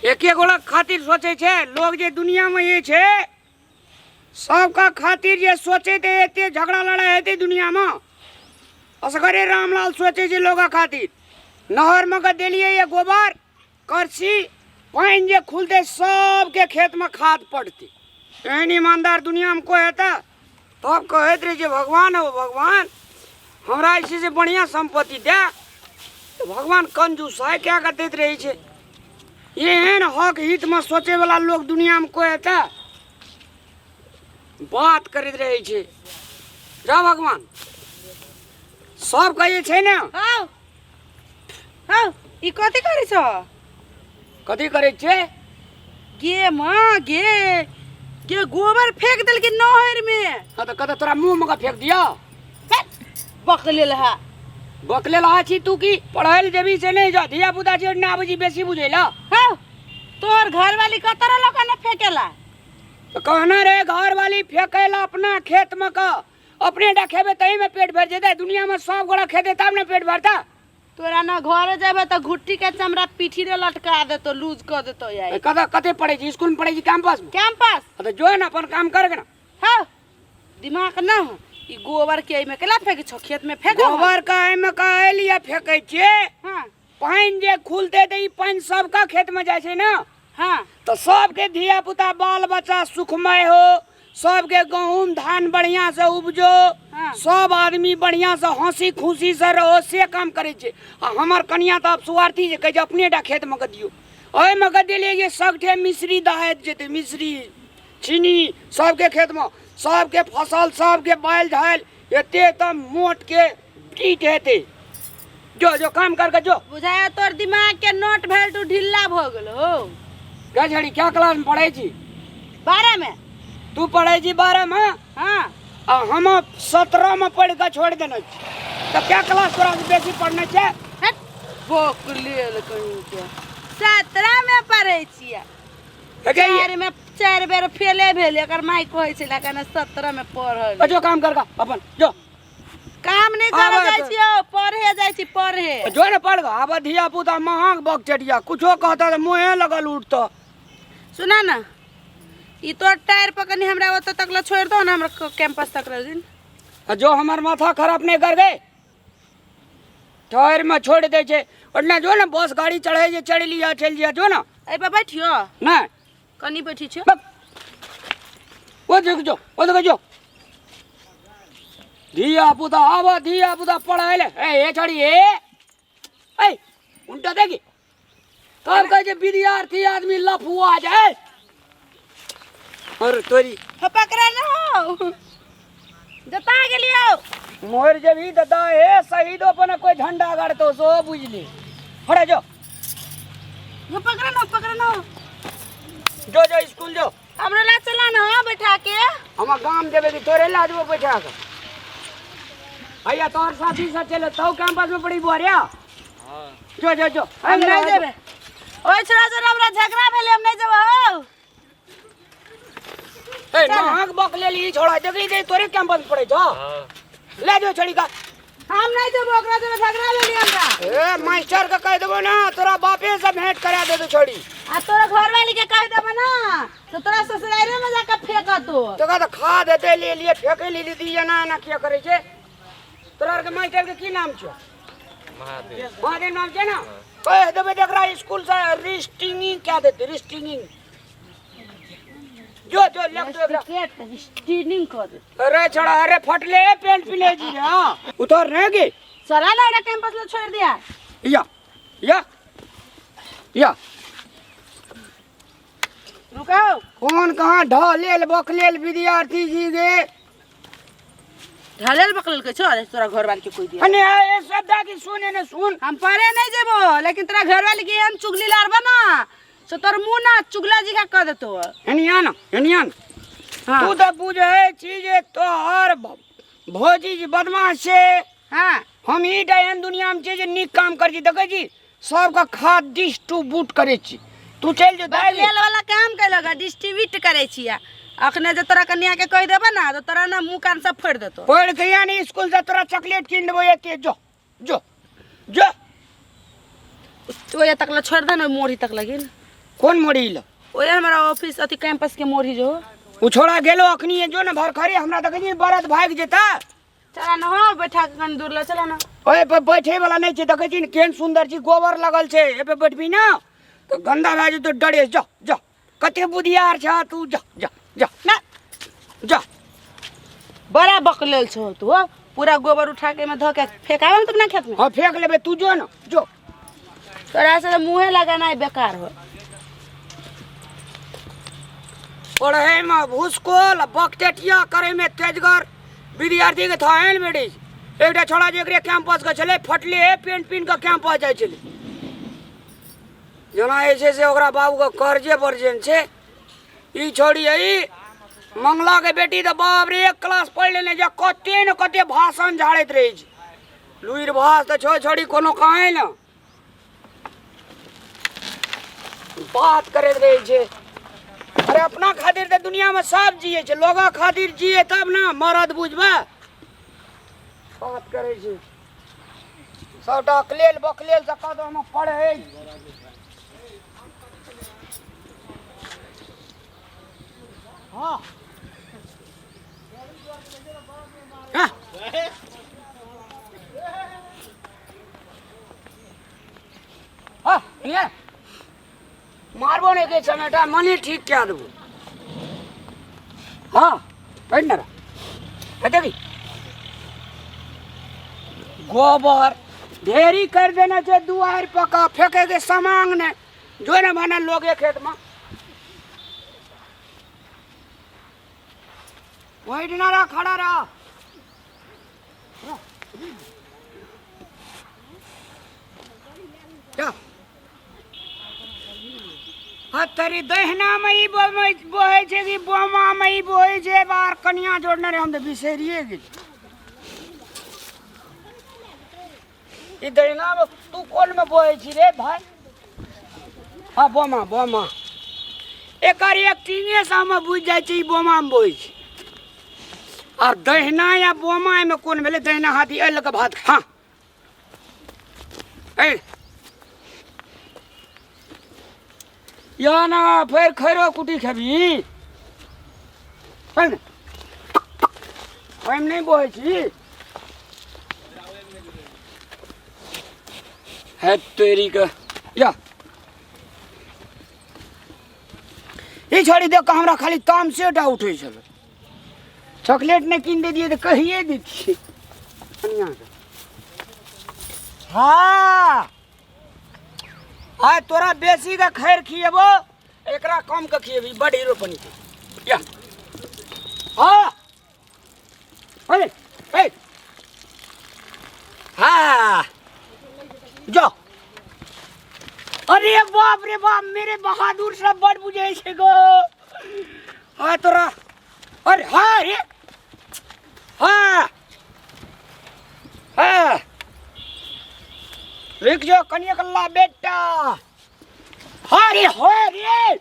एके गोला खातिर सोचै छै लोग जे दुनियामे ये छै सबका खातिर जे सोचे ते एते झगड़ा लड़ाई हेतै दुनियामे। असगरे रामलाल सोचे छै लोग खातिर। नहर में के देलिए ये गोबर करसी पानि जे खुलते सबके खेत में खाद पड़ते। एहन ईमानदार दुनिया में कोई हेतै? तब कहैत रहे जे भगवान हो भगवान हमरा जे छै से बढ़िआँ सम्पत्ति दे। तऽ भगवान कंजूसाइ कए कऽ दैत रहै छै। एहन हक हितमे सोचैवला लोक दुनिआँमे कोइ हेतै? बात करैत रहै छै। जा भगवान सबके जे छै ने। हौ हौ, ई कथी करै छ? कथी करै छै? गे माँ गे, गे गोबर फेंक देलकै नहर में। हाँ तऽ कतऽ तोरा मुँह में फेंक दियौ? बकलेल है। बकलेल हा छी तू की पढ़ै लए जेबही से नहि जा, धिया पुता छै नहि आबै छी बेसी बुझै लए। हौ तोहर घरवाली कतऽ रहलौ कने फेंकेला? तऽ कहने रहे घरवाली फेंकेला अपना खेत में कऽ, अपने टा खेबै तही में पेट भरि जेतै, दुनिया में सब गोरा खेतै तब ने पेट भरतै। तोरा ना घरे जेबै तऽ घुट्टी के चमड़ा पीठी रे लटका देतो, लूज कऽ देतो यार। ए, कतऽ कते पढ़ै छी? स्कूल में पढ़ै छी कैंपस में? कैंपस। हाँ, तऽ जो ने अपन काम कर के ना। हौ दिमाग ना हो, ई गोबर के एहिमे केला फेंकै छौ? खेत में फेंक। गोबर के एहिमे कहे लिए फेंकै छियै? हाँ। पानि जे खुलतै तऽ ई पानि सबका खेत में जाइ छै ना। हाँ। तऽ सबके धिया पुता बाल बच्चा सुखमय हो, सबके गहूम धान बढ़िया से उपजो, हाँ। सब आदमी बढ़िया से हंसी खुशी से रहो, से काम करै छै। आ हमर कनिया तऽ आब स्वार्थी छै, कहै छै अपने टा खेत में के दियौ। ओहिमे के देलियै जे सगठे मिश्री दहाइत जेतै, मिश्री चीनी सबके खेत में, सबके फसल सबके बालि झालि एते तऽ मोट के कीट हेतै। जो जो काम करके जो। बुझाया तोर दिमाग के नट भेल ढीला भ गेल हो। गे झड़ी क्या क्लास में पढ़ै छी? 12 में। तू पढ़ै छी 12 में? हाँ। आ हम 17 में पढ़ के छोड़ देने छी। तऽ क्या क्लास तोरा से बेसी पढ़ने छै? हट, बकलेल कहीं के। 17 में पढ़ै छियै। चारि में 4 बेर फेले भेल, एकर माय कहै छै लगा 17 में पढ़ल। जो काम कर का अपन जो। काम नहीं करे आबे जाइ तो। छियो, पढ़े जाइ छी पढ़े। जो ने पढ़ आब धिया पुता महग बकचटिया कुछो कहता तऽ मुँहे लगल उठता। सुना ना, ई तोर टायर पर कनी हमरा ओतऽ तक ला छोड़ दो ना, हमरा कैंपस तक रह दिन। आ जो हमर माथा खराब नहीं कर गए, टायर में छोड़ दे छे। और ना जो ना बस गाड़ी चढ़े जे चढ़ लिया चल जिया जो ना। ए पर बैठियो। ना। कनी बैठी छियो। बक। ओ देख जो, ओ देख जो। धिया पुता आवा, धिया पुता पढ़ाई ले। ए, ए छड़ी, ए। ए, उल्टा देखी। तब कहे जे विद्यार्थी आदमी लफुआ जाए। अरे तोरी। हो पकड़ा ना हो। जता गेलियो। मोर जब ही दादा ए शहीद अपन कोई झंडा गाड़तो सो बुझली। हड़े जो। हो पकड़ा ना, पकड़ा ना। जो जो स्कूल जो। हमरा ला चला ना हो बैठा के। हम गाम जेबे कि तोरे ला जबो बैठा के। भैया तोहर साथी साथ चले तो कैंपस में पड़ी बोरिया। हां। जो जो जो। हम नहीं जेबे। ओए छोरा जो हमरा झगड़ा भेले हम नहीं जेबो हो। ए महक बक ले ली छोड़ा देखी दे तोरे कैंपस में पड़े जो। हां। ले जो छड़ी का। हम नहीं जेबो ओकरा जेबे झगड़ा भेले हमरा। ए मास्टर के कह देबो ना तोरा बापे से भेंट करा देबो छोड़ी। आ तोरा घर वाली के कह देबो ना तो तोरा ससुरारे में जाके फेंकतो। तो का तो खा देते ले लिए फेंके ले ली दी ना ना किया करे छे। तोरा के मास्टर के की नाम छो? महादेव। महादेव नाम छे ना? कह देबे देखरा स्कूल से रिस्टिंगिंग क्या देते रिस्टिंगिंग। जो जो लेफ्ट जो रिस्टिंगिंग कर दे। अरे छोड़ा अरे फटले पेंट पिले जी रे। हां उतर रहे के चला ना ओरा कैंपस ले छोड़ दिया। या या या रुको। कौन कहां ढलेल बकलेल विद्यार्थी जी गे? ढलेल बकलेल के छो तोरा घर वाले के कोई दिया। अने ए शब्द की सुने ने सुन। हम पढ़े नहीं जेबो लेकिन तोरा घर वाले के हम चुगली लारबा ना तो तोर मुंह ना चुगला जी का कह देतो। एनिया ना, एनिया ना। हाँ। तू तो बुझे छी जे तोहर भौजी जी बदमाश छे। हाँ। हम ई टा एहन दुनिया में छी जे नीक काम कर छी, देखै छी सबका खाद डिस्ट्रीब्यूट करे छी। तू चल जो दाइ ले। बकलेल वाला काम कैलक डिस्ट्रीब्यूट करे छी। अखने जे तोरा कन्या के कह देबा ना तो तोरा ना मुंह कान सब फोड़ देतो। पढ़ के यानी स्कूल से तोरा चॉकलेट किन देबो एते। जो जो जो। तो ये तक ला छोड़ दे ना मोरी तक लगिन। कोन मोड़ी ल? ओए हमरा ऑफिस अथी कैंपस के मोड़ी जो। ओ छोड़ा गेलो अखनी जो ने भरखरी हमरा देखै छी बरद भागि जेता। चला न हो बैठा के कनी दूर ल चला न। ओए पर बैठे वाला नहीं छै, देखै छी ने केहन सुंदर छी, गोबर लगल छै, ए पे बैठबी ना तो गंदा भए जेतौ डरे। जा जा, कते बुधियार छ तू, जा जा जा ना जा। बड़ा बकलेल छौ तू हो, पूरा गोबर उठा के में धो के फेंकावे न तब ना खेत में। हाँ फेंक लेबे, तू जो ना जो। तोरा से मुँहे लगाना बेकार हो। पढ़े में भूसकोल बकटेटिया करे में तेजगर विद्यार्थी के थाहन बेटी। एकटा छोड़ा जे एकरे कैंपस के छलै, फटले हे पेंट पिन के कैंपस जाइ छलै, जेना जे छै से ओकरा बाबू के कर्जे बर्जेन छै। ई छोड़ी है मंगला के बेटी तऽ बाप रे एक क्लास पढ़ि लेने छै, कते ने कते भाषण झाड़ैत रहै छै। लुरि भाष तऽ छौ छोड़ी कोनो कहे ने बात करैत रहै छै। अरे अपना खातिर तऽ दुनियामे सब जियै छै, लोग खातिर जियै तब ने मरद बुझबै। बात करै छै सबटा अकलेल बकलेल से कह दो हम पढ़ै। हाँ हाँ हाँ ये मारबो नहीं के चमेटा मने ठीक क्या देबो। हाँ बैठ ना रह देखी गोबर ढेरी कर देने छै दुआरि पर का फेंके के समांग ने जो ने माने लोगे खेत में वही ना रहा खड़ा रहा। जा हाँ तेरी दहिना में ई बोहे छै कि बोमा में ई बोहे छै, बार कनिया जोड़ने रहे हम तऽ बिसरिए गेली। ई दहिना में तू कोन में बोहे छी रे भाई? हाँ बोमा बोमा एकर एक्टिंगे से हम बुझि जाइ छी ई बोमा में बोहे छी। और दहिना या बोमा एहिमे कोन भेलै? दहिना हाथी एहि लऽ कऽ भात खा। ए या ना फेर खैरो कुटी खेबही ओहिमे नहि बोहै छी है तेरी के। या ई छोड़ी देख कऽ हमरा खाली तामसे टा उठै छलै। चॉकलेट नहि कीन दैतियै तऽ कहिए दैतियै कनियाँके। हाँ आइ तोरा बेसी के खैर खिएबो, एकरा कम के खिएबी, बड हीरो बनी के। या हाँ अरे ए हाँ जो। अरे बाप रे बाप, मेरे बहादुर सब बड़ बुझे छै गो। हाँ तोरा अरे हाँ रे हाँ हाँ रुक जो कनिया कल्ला बेटा। हाँ रे हो रे।